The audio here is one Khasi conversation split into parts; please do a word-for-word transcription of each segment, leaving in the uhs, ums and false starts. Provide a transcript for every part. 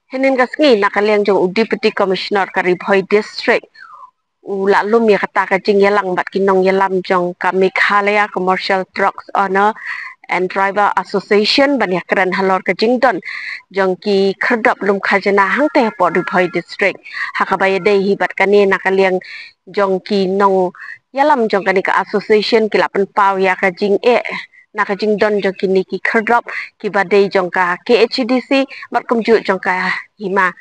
Hynnin ka sngi na ka liang jong u Deputy Commissioner ka Ri Bhoi District u la lum ïa kata ka jingïalang bad ki nongïalam jong ka Meghalaya Commercial Trucks Owner and Driver Association ban ïakren halor ka jingdon jong ki khyrdop lum khajna hangtei hapoh Ri Bhoi District. Ha kaba ïadei hi bad kane na ka liang jong ki nongïalam jong kane ka association ki la pynpaw ïa ka jingeh na ka jingdon jong kine ki khyrdop kiba dei jong ka K H A D C bad kumjuh jong ka Hima.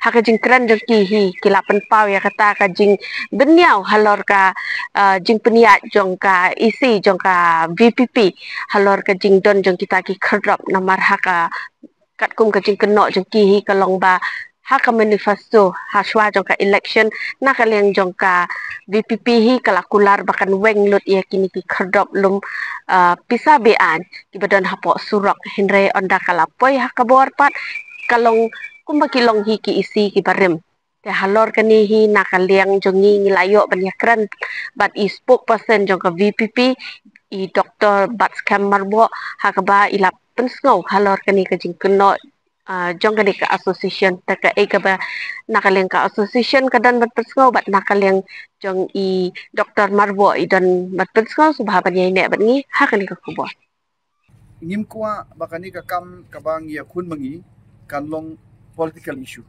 Ha ka jingkren jong ki hi ki la pynpaw ïa kata ka jingbynniaw halor ka, ah, jingpynïaid jong ka E C jong ka V P P halor ka jingdon jong kita ki khyrdop namar ha ka katkum ka jingkynnoh jong ki hi ka long ba ha ka manifesto ha shuwa jong ka election na ka liang jong ka V P P hi ka la kular ba kan weng lut ïa kine ki khyrdop lum, ah, pisa be-aiñ kiba don hapoh surok, hynrei ynda ka la poi ha ka bor pat ka long kumba ki long hi ki E C kiba rim. Te halor kane hi na ka liang jong ngi ngi la ïoh ban ïakren bad i spokesperson jong ka V P P i Doctor Batskhem Myrboh ha kaba i la pynsngew halor kane ka jingkynnoh, ah, jong kane ka association. Te kaei kaba na ka liang ka association ka don ban pynsngew bad na ka liang jong i Doctor Myrboh i don ban pynsngew. Sngewbha ban ïaineh bad ngi ha kane ka khubor. Ngim kwah ba kane ka kam kaba ngi ïakhun ma ngi kan long political issue.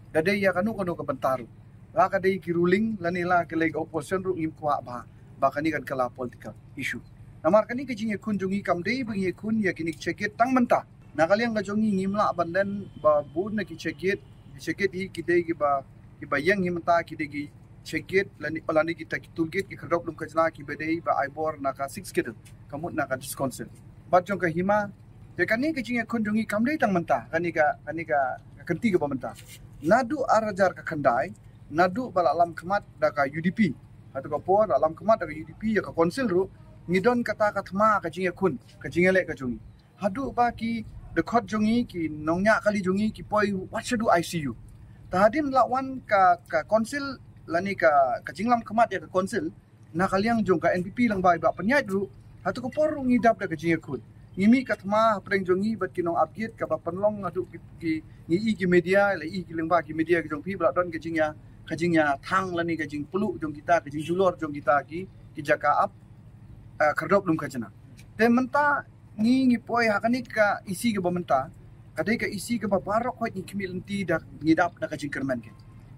Da dei ïa kano kano ka bynta ruh, la ka dei ki ruling lane la ka lei ka opposition ruh, ngim kwah ba ba kane kan kylla political issue. Namar kane ka jingïakhun jong ngi kam dei ba ngi ïakhun ïa kine ki check gate tang mynta. Na ka liang ka jong ngi ngim lah ban len ba bun na ki check gate, ki check gate hi ki dei kiba, kiba ïeng hi mynta ki dei ki check gate lane, lane kita ki toll gate ki khyrdop lum khajna kiba dei ba ai bor na ka Sixth Schedule, ka mut na ka District Council bad jong ka Hima. Te kane ka jingïakhun jong ngi kam dei tang mynta, kane ka, kane ka, ka kynti kaba mynta. Naduh ar hajar khyndai, naduh ba la lam khmat da ka U D P, hato ka por la lam khmat da ka U D P ïa ka council ruh ngi don kata ka thma ka jingïakhun, ka jingïaleh ka jong ngi. Haduh ba ki dkhot jong ngi, ki nongñiah kali jong ngi ki poi wat shaduh I C U. Te hadien la wan ka, ka council lane ka, ka jinglam khmat ïa ka council na ka liang jong ka N P P lyngba i Bah Pynïaid ruh, hato ka por ruh ngi dap da ka jingïakhun. Ngi mih ka thma hapdeng jong ngi bad ki nong ap gate kaba pynlong haduh ki, ki, ngi i ki media, la i ki lyngba ki media ki jong phi ba la don ka jingïa, ka jingïathang lane ka jingpluh jong kita, ka jingjulor jong kita ki, ki jaka ap, eh, khyrdop lum khajna. Te mynta ngi, ngi poi ha kane ka E C kaba mynta, ka dei ka E C kaba baroh khoit ngi khmih lynti da, ngi dap da ka jingkyrmen ka.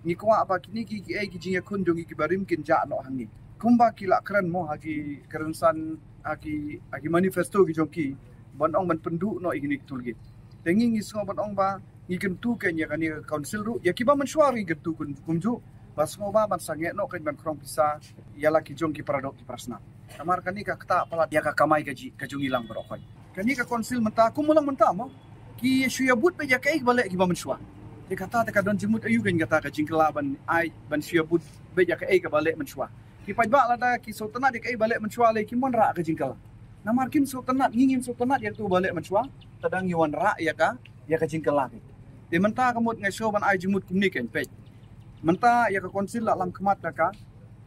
Ngi kwah ba kine ki, kiei ki jingïakhun jong ngi kiba rim kin jah noh hangne. Kumba ki la kren mo ha ki kren san, ha ki, ha ki manifesto ki jong ki ban ong ban pynduh noh ïa kine ki toll gate. Te ngi, ngi sngew ban ong ba ngi kyntu kein ïa kane ka council ruh, ïa kiba mynshuwa ruh ngi kyntu kum, kumjuh, ba sngewbha ban sangeh noh kein ban khrong pisa ïa la ki jong ki para doh ki para snam. Namar kane ka ktah palat ïa ka kamai kajih ka jong ngi lang baroh khoit. Kane ka council mynta, kum u long mynta mo, ki shu ïabud beit ïa kaei kaba leh kiba mynshuwa. Te kata te ka don jingmut aïu kein kata ka jingkylla ban ai, ban shu ïabud beit ïa kaei kaba leh mynshuwa. Ki paidbah lada ki sngewtynnat ïa kaei ba leh mynshuwa lei kim wanrah ka jingkylla. Namar kim sngewtynnat, ngi ngim sngewtynnat ïa kato ba leh mynshuwa, te dang ngi wanrah ïa ka, ïa ka jingkylla kein. Te mynta ka mut nga sngew ban ai jingmut kumne kein, peit. Mynta ïa ka council la lam khmat da ka,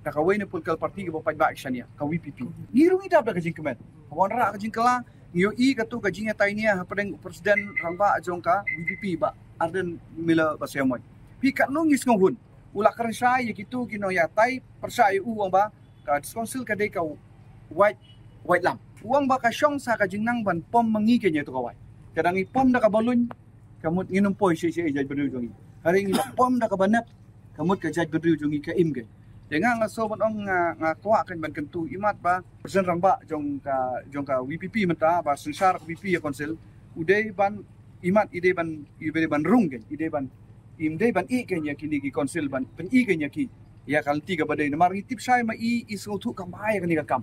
da kawei na political party kaba paidbah ki shaniah, ka V P P. Ngi ruh ngi dap da ka jingkmen, ka wanrah ka jingkylla. Ngi ïohi kato ka jingïatai nia hapdeng u president rangbah jong ka V P P, Bah Ardent Miller Basaiawmoit. Phi, katno ngi sngewhun u la kren shai ïa kito ki nongïatai pyrshah ïa u, u ong ba ka District Council ka dei ka wait, wait lam. U ong ba ka shong sa ka jingnang ban pom ma ngi kein ïa kato ka wait. Ka dang ngi pom da ka balloon, ka mut ngin ym poi sha, sha jaitbynriew jong ngi. Hynrei ngi la pom da kaba nep, ka mut ka jaitbynriew jong ngi ka im kein. Te nga, nga sngew ban ong, nga, nga kwah kein ban kyntu, imat ba president rangbah jong ka, jong ka V P P mynta, ba synshar ka V P P ïa council, u dei ban, imat i dei ban, i dei ban rung kein, i dei ban, im dei ban ïeh kein ïa kine ki council, ban pyni kein ïa ki ïa ka lynti kaba dei. Namar ngi tip shai ma i, i sngewthuh kam bha ïa kane ka kam.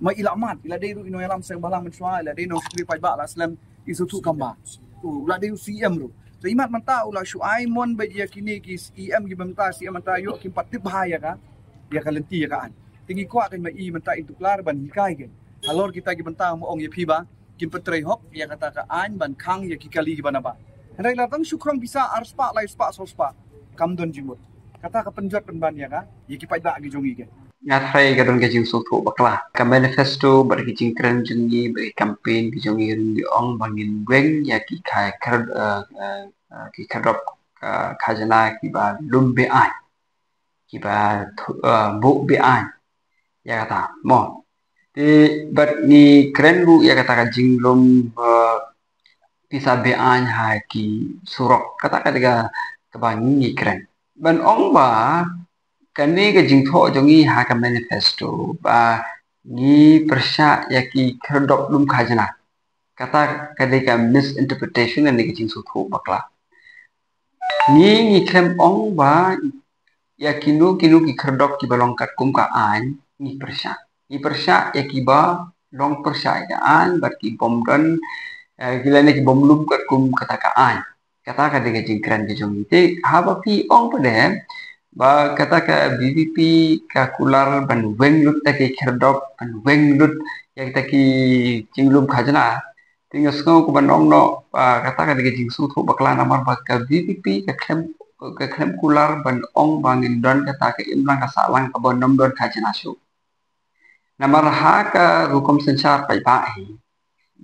Ma i la mad, i la dei ruh i nongïalam seng bhalang mynshuwa, i la dei nongshakri paidbah la slem, i sngewthuh kam bha. U la dei u C E M ruh. Te imat mynta u la shu ai mon beit ïa kine ki C E M kiba mynta, C E M mynta ïoh kim pat tip bha ïa ka, ïa ka lynti ïa ka aiñ. Te ngi kwah kein ma i mynta in tuklar ban hikai kein halor kita ki bynta, mo, ong ïa phi ba kin pyntrei hok ïa kata ka aiñ ban khang ïa ki kali kiba nabar. Hynrei la tang shu khrong pisa ar spah, lai spah, saw spah, kam don jingmut. Kata ka pynjot pynban ïa ka, ïa ki paidbah ki jong ngi kein. Nga tharai ka don ka jingsngewthuh bakla. Ka manifesto bad ki jingkren jong ngi bad ki campaign ki jong ngi ruh ngi ong ba ngin weng ïa ki kai kher, eh, eh, eh, ki khyrdop, eh, khajna kiba lum be-aiñ, kiba thu-, eh, buh be-aiñ ïa kata, mo. Te bad ngi kren ruh ïa kata ka jinglum, eh, pisa be-aiñ ha ki surok, kata ka dei kaba ngi kren. Ban ong ba kane ka jingthoh jong ngi ha ka manifesto ba ngi pyrshah ïa ki khyrdop lum khajna, kata ka dei ka misinterpretation, ka dei ka jingsngewthuh bakla. Ngi, ngi khlem ong ba ïa kino kino ki khyrdop kiba long katkum ka aiñ ngi pyrshah. Ngi pyrshah ïa kiba long pyrshah ïa ka aiñ bad ki bym don, eh, ki lane ki bym lum katkum kata ka aiñ. Kata ka dei ka jingkren ka jong ngi. Te haba phi ong pat de ba kata ka VPP ka kular ban weng lut ïa ki khyrdop, ban weng lut ïa kita ki jinglum khajna, te nga sngew kumba ong noh ba kata ka dei ka jingsngewthuh bakla, namar ba ka VPP ka khlem, ka khlem kular ban ong ba ngin don kata ka imlang ka sahlang kaba nym don khajna shuh. Namar ha ka rukom synshar paidbah hi,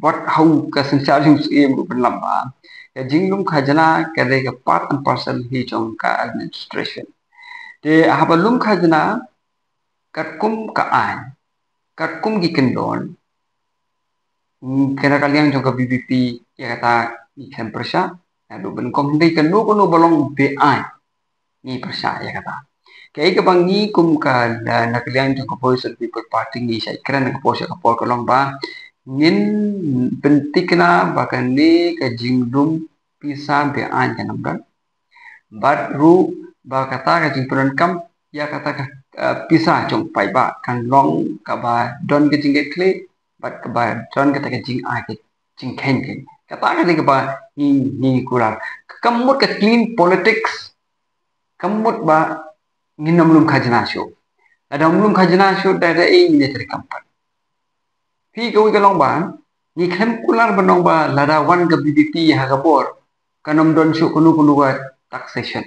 wat ha ka synshar jong u Syiem ruh pynlong ba ka jinglum khajna ka dei ka part and parcel hi jong ka administration. Te haba lum khajna katkum ka aiñ, katkum ki kyndon, mm, kane ka liang jong ka VPP ïa kata ngi khlem pyrshah. Naduh ban kong, hynrei kano kano ba long be-aiñ ngi pyrshah ïa kata. Kaei kaba ngi kum ka, na, na ka liang jong ka Voice of the People Party ngi shait kren na ka por sha ka por ka long ba ngin pynthikna ba kane ka jinglum pisa be-aiñ kan ym don. Bad ruh ba kata ka jingpyndonkam ïa kata ka, eh, pisa jong u paidbah kan long kaba don ka jingkitkhlieh bad kaba don kata ka jingai ka jingkheiñ kheiñ. Kata ka dei kaba ngi, ngi kular. Ka mut ka clean politics, ka mut ba ngin nym lum khajna shuh. Lada nym lum khajna shuh, da da ei ngin ïa trei kam pat. Phi, kawei ka long ba ngi khlem kular ban ong ba lada wan ka VPP ha ka bor kan nym don shuh kano kano ka taxation.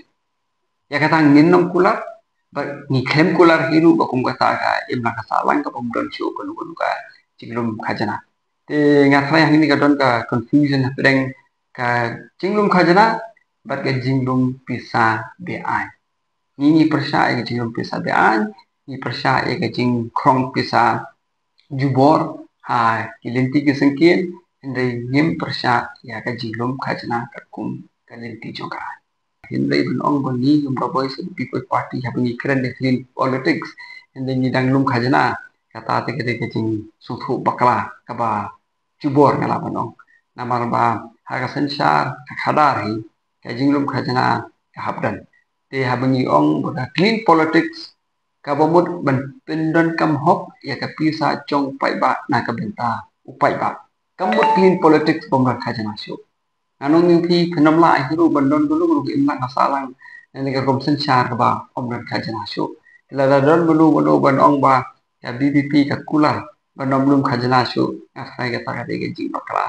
Ïa kata ngin nym kular, ba ngi khlem kular hi ruh ba kum kata ka imlang ka sahlang ka bym don shuh kano kano ka jinglum khajna. Te nga tharai hangne ka don ka confusion hapdeng ka jinglum khajna bad ka jinglum pisa be-aiñ. Ngi, ngi pyrshah ïa ka jinglum pisa be-aiñ, ngi pyrshah ïa ka jingkhrong pisa jubor ha ki lynti ki syngkien, hynrei ngim pyrshah ïa ka jinglum khajna katkum ka lynti jong ka aiñ. Hynrei ban ong ba ngi kum ka Voice of the People Party haba ngi kren ïa ka clean politics, hynrei ngi dang lum khajna, kata te ka dei ka jingsngewthuh bakla kaba jubor nga lah ban ong. Namar ba ha ka synshar ka khadar hi, ka jinglum khajna ka hap don. Te haba ngi ong ba ka clean politics, kaba mut ban pyndonkam hok ïa ka pisa jong u paidbah na ka bynta u paidbah. Ka mut clean politics, bym don khajna shuh. Ngan ong ïa phi, phin nym lah hi ruh ban don kano kano ka imlang ka sahlang lane ka rukom synshar kaba ym don khajna shuh. Te lada don mano mano ban ong ba ka VPP ka kular ban nym lum khajna shuh, nga tharai kata ka dei ka jingbakla.